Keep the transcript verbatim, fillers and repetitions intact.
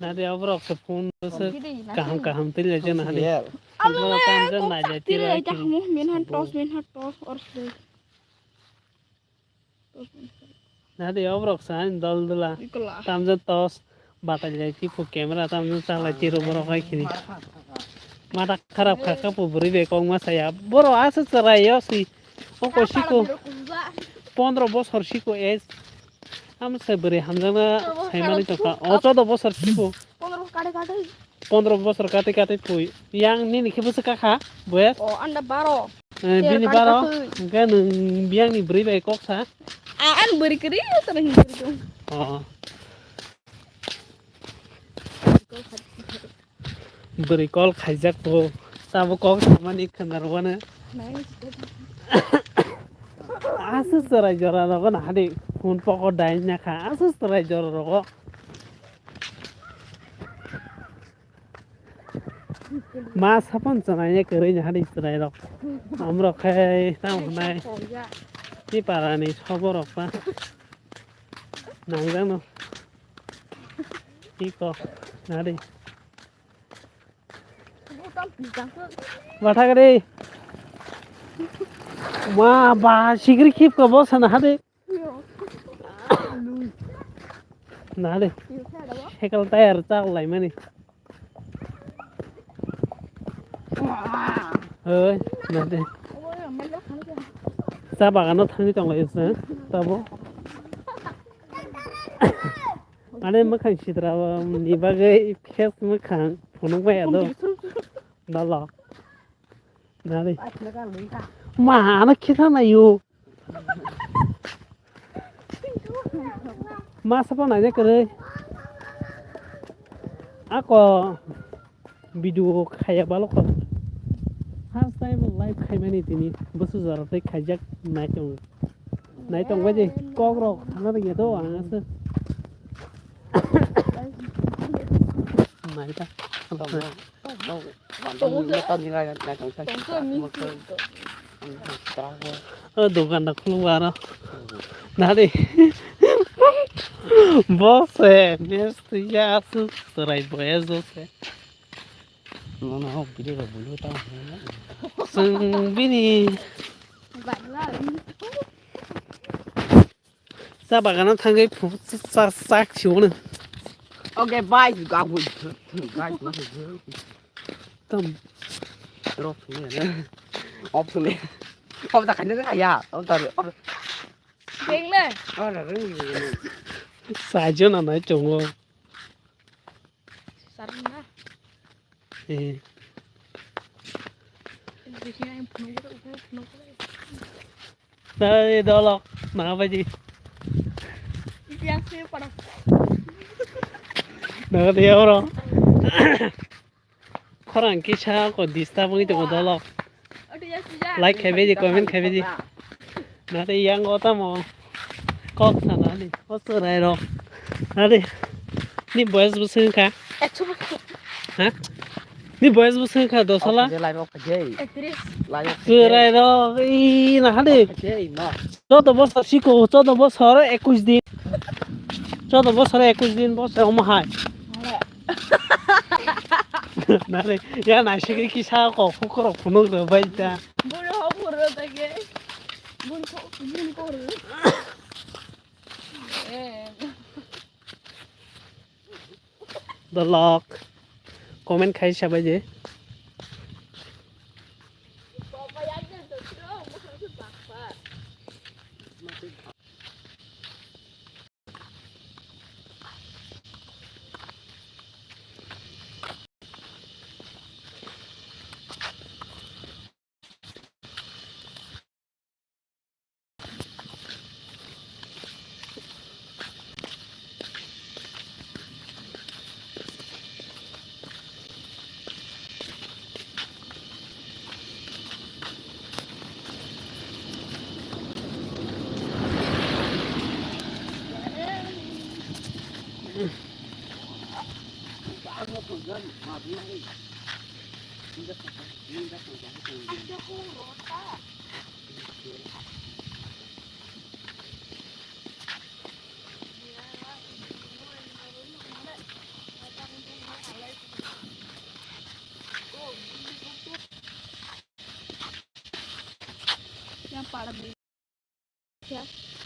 Nadi obrok se phone se kaham kaham twi lai jana hani. Alo le, tamjak kok nai chak lai tiri tiri. Ai ta hamu, min han tos, min han tos, or se. Nadi obrok sa ani dol dula. Tamjak tos, batai lai ti phu camera tamjak chak lai tiro borok hai khini. Mata kharap kha kha phu bwrwi bai kok ma saya. Borok asa chwrai yo si. Oko siko. Pondro bosor siko age. Amo se bwrwi hamjakna saimani tongkha. O chodo bosor siko. Pondro kate kate. Pondro bosor kate kate pui. Yang nini khe bwswk kakha boyes? O anda baro. Eh, bini baro. Hwnkhe nwng biyangni bwrwi bai kok sa. A, an bwrwi kwrwi, tara hin kwrwi tong. O. Bwrwi call khaijak bo. Tamo kok samani khwna rwano. Aswk chwrai jora rogo na hadi phone pocket dai nya kha. Aswk chwrai jora rogo. Ma sapon chwrai ne kwrwi ni hadi chwrai rok. Omrok khai tamo hwnai. Ni para ni sobo rok pa. Nang jang no. Iko. Nadi. Bathagri. Ma ba sigri khip ko bo sana hade. Na de. Cycle tire chak lai mani. Oi, na de. Cha bagano thangwi tong lai se tabo. Ane mwkhang sitra ni bagwi face mwkhang phunuk maya do. Dalo. Nari. Ma ano khitha na yo. Ma sapa na je kare. Ako video khaya balo ko. First time live khaimani tini. Busu jora tei khaijak nai tong. Nai tong bai je kok rok thana ringya do ang asa. Nai ta. O dokan da khulung ba aro. Nari. Bose, mes tu ya su serai boya jose. Nono hok bini rok bulu ta. Sung bini. Cha bagano thangwi phu-, cha-, cha-, chak siwono. Okay, bye, gabun. Tam. Drop ni na. Off ni. Off da khani ya. Off da. Off. Deng le. Off da ring. Sajo na nai chongo. Sarna. Eh. Dai dolok na baji. Dia se para. Na dia oro. Khorang kisa ko disturb wngwi tongo dolok. Like khaibaidi, comment khaibaidi. Nari yang o tamo kok sana ni o chwrai rok. Nari ni boyes bo swngkha. Ha? Ni boyes bo swngkha dosala. Chwrai rok i na hadi. Joto bosor siko, joto bosor ekush din. Joto bosor ekush din bosor omo hai. Nari ya nai sikri kisa ko khukro phunuk rwbai ta. Boro hok horo ta ke. Bun ko, bun ko. Eh. Dolok. Comment khai sabai je. Para di. Khe